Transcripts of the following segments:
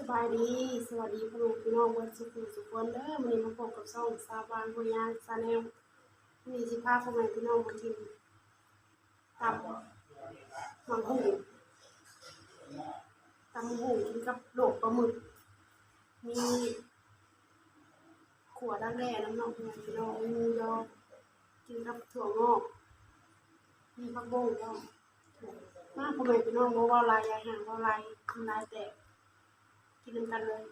ສະບາຍດີ ສະຫວັດດີພໍ່ແມ່ພີ່ນ້ອງເບິດສູ່ຜູ້ສູ່ຄົນເດີ. ມື້ນີ້ມາພົບກັບຊ່ອງສາວບາງຫົວຍາງ Channel. ມື້ນີ້ຊິພາພໍ່ແມ່ພີ່ນ້ອງມາກິນຕຳໝາກຫຸ່ງ ຕຳໝາກຫຸ່ງກິນກັບລວກປາໝຶກ ມີ ຂົ້ວດັກແດ້ນຳເນາະ ພໍ່ແມ່ພີ່ນ້ອງ, ມີໝູຢໍ ກິນກັບຖົ່ວງອກ ມີຜັກບົ້ງພ້ອມ. ມາ ພໍ່ແມ່ພີ່ນ້ອງ, ບໍ່ເວົ້າຫຼາຍ ຢ່າໃຫ້ເວົ້າຫຼາຍ ນ້ຳລາຍແຕກ, ກິນນຳກັນເລີຍ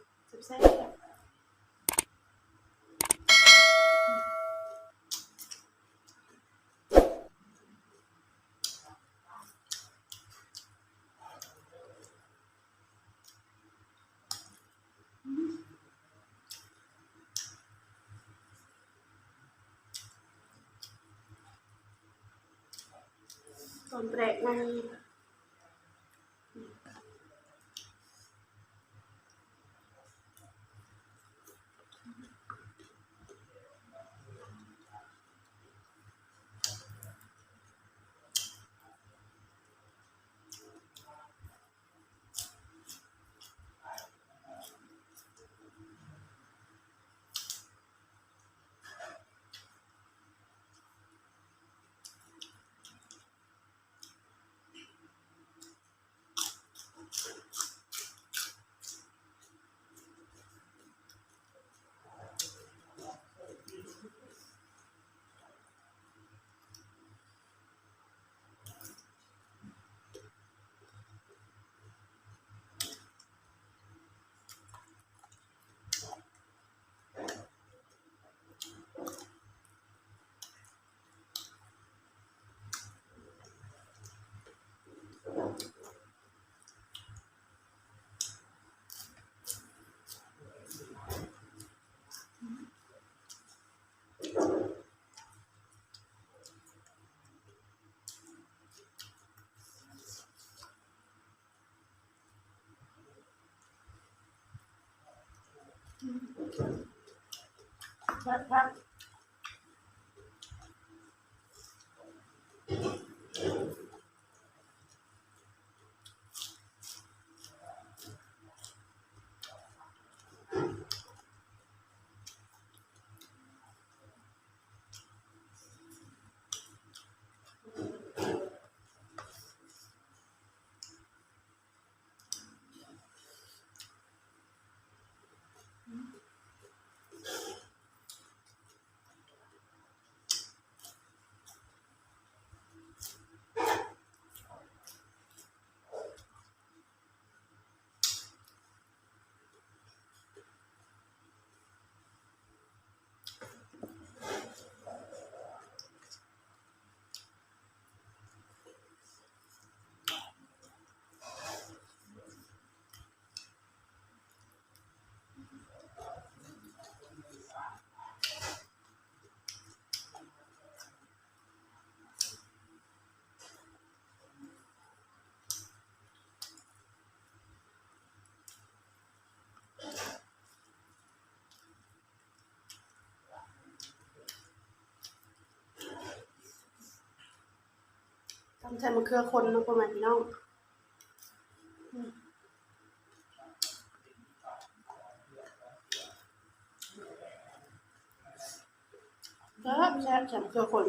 ແຊບໆ. ຕອນແປກໃນ ແຊບໆ. ຕຳໃສ່ໝາກເຂືອຂົນເນາະ ພໍ່ແມ່ພີ່ນ້ອງ. ແຊບ ແຊບ ແຊບເຂືອຂົນ.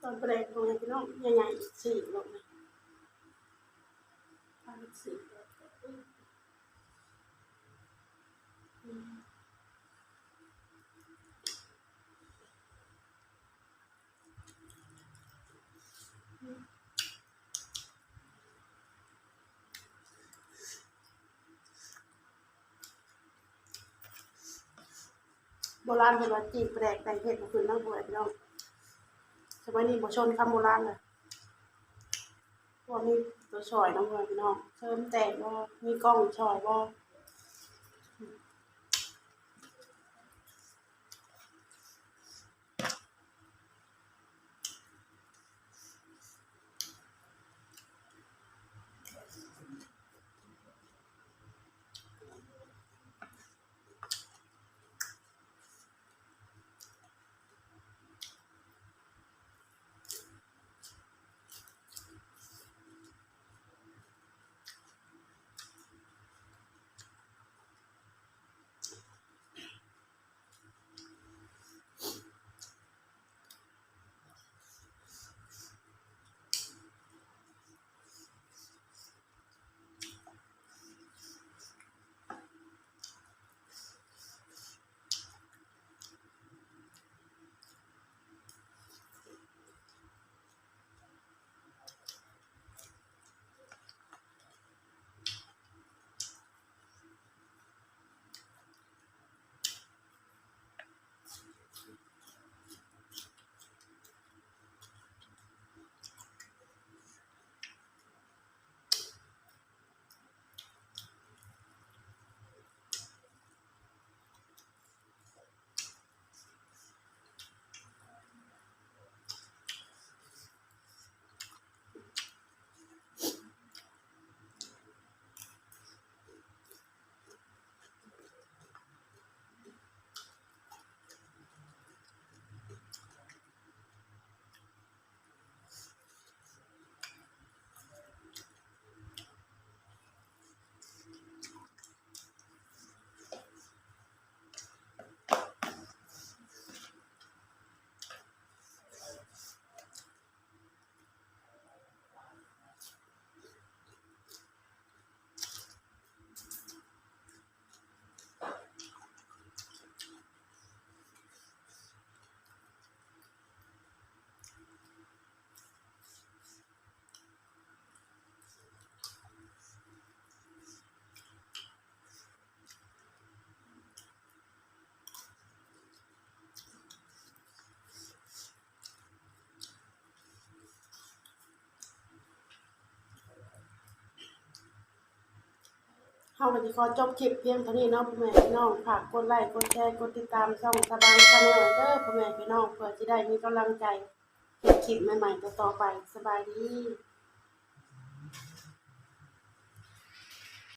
ตอนแปลกของพี่น้องใหญ่ๆ สีลงนะสี โบราณเพิ่นว่าจีบแปลกแต่งเผ็ดบ่ขึ้นเนาะพ่อแม่พี่น้อง สมัยนี้บ่ชนคำโบราณแล้ว เพราะว่ามีตัวช่อยเนาะพ่อแม่พี่น้อง เสริมแต่งบ่ มีกล้องช่อยบ่เฮาก็สิขอจบคลิปเพียงเท่านี้เนาะ พ่อแม่พี่น้อง ฝากกดไลก์ กดแชร์ กดติดตามช่องสะบาย Channel เด้อ พ่อแม่พี่น้อง เพื่อสิได้มีกำลังใจเฮ็ดคลิปใหม่ๆ ต่อๆ ไป สบายดี.